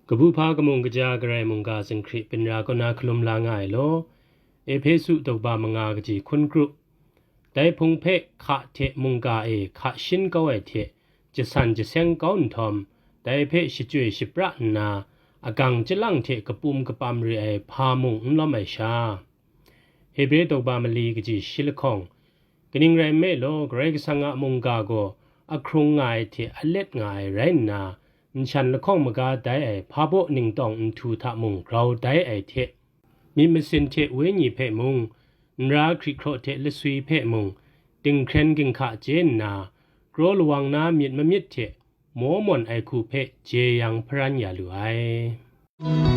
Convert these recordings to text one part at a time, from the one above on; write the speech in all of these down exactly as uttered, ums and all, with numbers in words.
Kabu hpa kamung kaja Karai mungga zinghkri byin ra kaw na hkalum la nga ai law, Ehpesu daw ba manga kaji hkun kru. Dai hpung hpe hka hte mungga e hka shin kau ai hte jasan jaseng kau nhtawm, dai hpe shachyoi shapra nna, agang chyalang hte kapum kapam re ai hpa mung n lawm ai sha, Hebre daw ba mali kaji shi lahkawng, kaning rai nme law, Karai Kasang a mungga gaw ahkrung nga ai hte alet nga ai rai nna, nshan lahkawng maga dai ai hpa baw ningtawng nhtu hta mung grau dai ai hte, myit masin hte wenyi hpe mung, nra hkri hkraw hte laswi hpe mung, dinghkren ginhka chye nna, kraw lawang na myit mamyit hte maw mawn ai hku hpe jeyang hparan ya lu ai.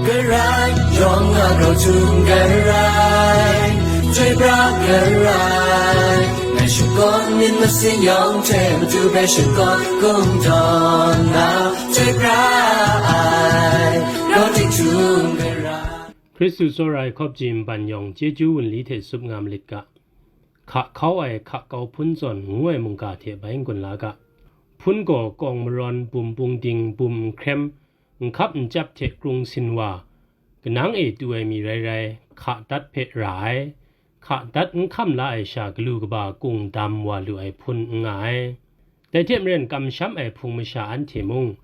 Karai yawng a grau htum garai, chyoi pra garai, ngai shakawn myit masin yawng hte matu hpe shakawn kungdawn na, chyoi pra ai, grau ting htum garai. Hkristu tsawra ai hkawpji nban yawng chyeju wunli hte tsup nga malit ga. Hka hkau ai hka kau hpun zawn ngu ai mungga hte bai n-gun la ga. Hpun gaw kawng marawn, bum bungding, bum nhkrem, nhkap nchyap hte krung sin wa, kanang e tu ai mi rai rai, hka dat hpe ra ai, hka dat n hkam la ai sha galu kaba kung dam wa lu ai hpun n nga ai. Dai hte maren kamsham ai hpung masha anhte mung,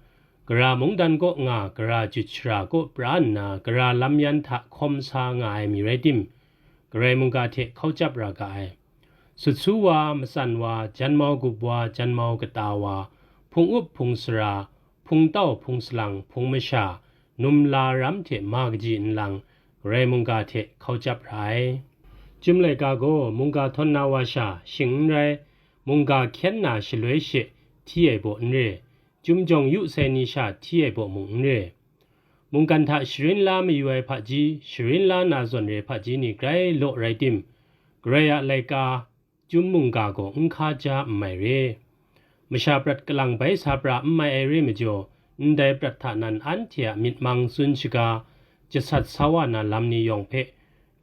gara mungdan kaw nga, gara jut shara kaw pra nna, gara lam yan hta hkawm sa nga ai mi rai tim, Karai mungga hte hkau chyap ra ga ai. Sut su wa, matsan wa, janmau gup wa, janmau kata wa, hpung up hpung sara, hpung tau hpung salang, hpung masha, num la ram hte ma kaji nlang, Karai mungga hte hkau chyap ra ai. Chyum laika gaw mungga htawn na wa sha shing n rai, mungga hkyen na shaloi she hti ai baw n re, chyum jawng yu sai ni sha hti ai baw mung n re. Mungkan hta sharin la mayu ai hpaji, sharin la na zawn re ai hpaji ni grai law rai tim, Karai a laika, chyum mungga gaw n hka ja n mai re. Masha prat kalang bai sa pra n mai ai re majaw, ndai prat hta nan anhte a myit mang tsun shaga, jasat sa wa na lam ni yawng hpe,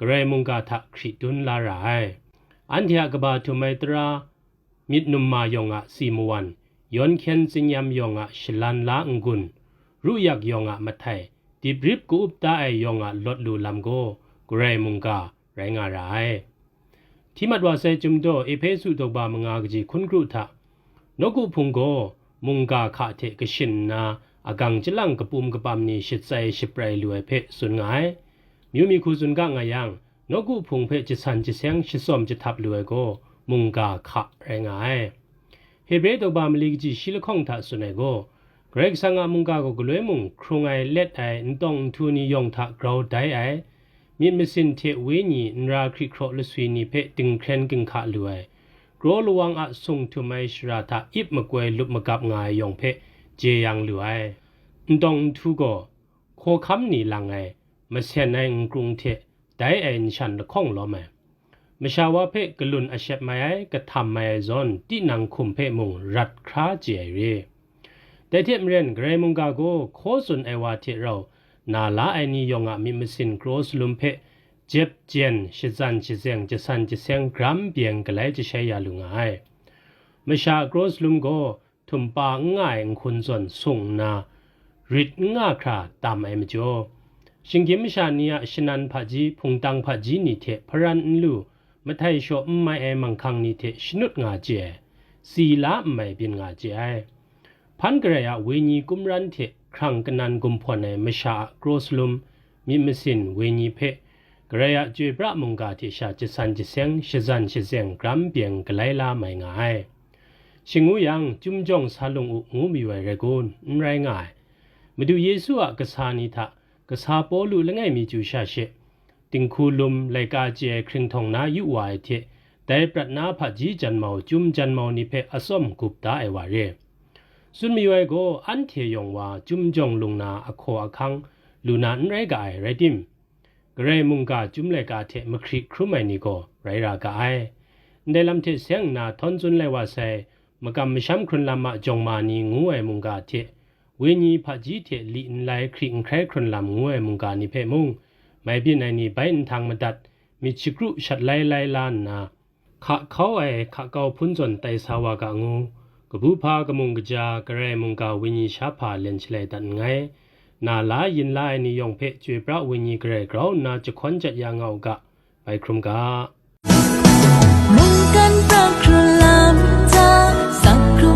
Karai mungga hta hkri dun la ra ai. Anhte a kaba htum ai tara, myit num ma yawng a si mawan, yawn hkyen tsinyam yawng a shalan la n-gun, ruyak yawng a mahtai, dip rip ka-up da ai yawng a lawt lu lam gaw, Karai mungga rai nga ra ai. Hti mat wa sai chyum daw Ehpesu daw ba manga kaji hkun kru hta, nawku hpung gaw mungga hka hte kashin nna, agang chyalang kapum kapam ni shatsai shaprai lu ai hpe tsun nga ai. Myu mi hku tsun ga nga yang, nawku hpung hpe jasan jaseng shatsawm jahtap lu ai gaw, mungga hka rai nga ai. Hebre daw ba mali kaji shi lahkawng hta tsun ai gaw, Karai Kasang a mungga gaw galoi mung hkrung ai, let ai, ntawng nhtu ni yawng hta grau dai ai, myit masin hte wenyi, nra hkri hkraw laswi ni hpe dinghkren ginhka lu ai, kraw lawang a sung htum ai shara hta ip makoi lup magap nga ai yawng hpe jeyang lu ai. Ntawng nhtu gaw, hkawhkam ni lang ai, masen ai nkrung hte dai ai nshan lahkawng lawm ai. Masha wa hpe galun ashep mai ai, kahtam mai ai zawn, tinang hkum hpe mung rat hkra chye ai re. Dai hte maren, Karai mungga gaw hkaw tsun ai wa hte rau na la ai ni yawng a myit masin kraw salum hpe jep jen, shazan shazeng, jasan jaseng, gram byeng galai jashai ya lu nga ai. Masha a kraw salum gaw, htumpa n nga ai nhkun zawn sung nna, rit n nga hkra tam ai majaw, shinggyim masha ni a shanan hpaji, hpungtang hpaji ni hte hparan n lu, mahtai shaw n mai ai manghkang ni hte shanut nga chye ai, si la n mai byin nga chye ai. Hpan Karai a Wenyi kumran hte hkrang kanan gumhpawn ai masha a kraw salum, myit masin, Wenyi hpe, Karai a chyoi pra mungga hte sha jasan jaseng, shazan shazeng, gram byeng galai la mai nga ai. Shingu yang, Chyum jawng sa lung u, ngu mayu ai rai kun? N rai nga ai. Madu Yesu a kasa ni hta, kasa Pawlu langai mi chyu sha she, dinghku lum, laika chye ai hkringhtawng na yu wa ai hte, dai prat na hpaji janmau, chyum janmau ni hpe atsawm gup da ai wa re. Tsun mayu ai gaw, anhte yawng wa, Chyum jawng lung na ahkaw ahkang lu na n rai ga ai, rai tim? Karai mungga Chyum laika hte mahkri hkrum ai ni gaw rai ra ga ai. Ndai lam hte seng nna htawn tsun lai wa sai, makam masham hkrun lam a jawng ma ni ngu ai mungga hte, Wenyi hpaji hte li nlai hkri n hkrai hkrun lam ngu ai mungga ni hpe mung, mai byin ai ni bai nhtang madat, myit shakru shat lai lai la nna, hka hkau ai hka kau hpun zawn tai sa wa ga ngu, kabu hpa kamung kaja Karai mungga Wenyi sha hpa len shalai dat nngai. na la yin la ai ni yawng hpe chyoi pra ai wenyi garai grau nna jahkawn jat ya nga u ga, bai hkrum ga. Mungkan pra hkrun lam hta, sakru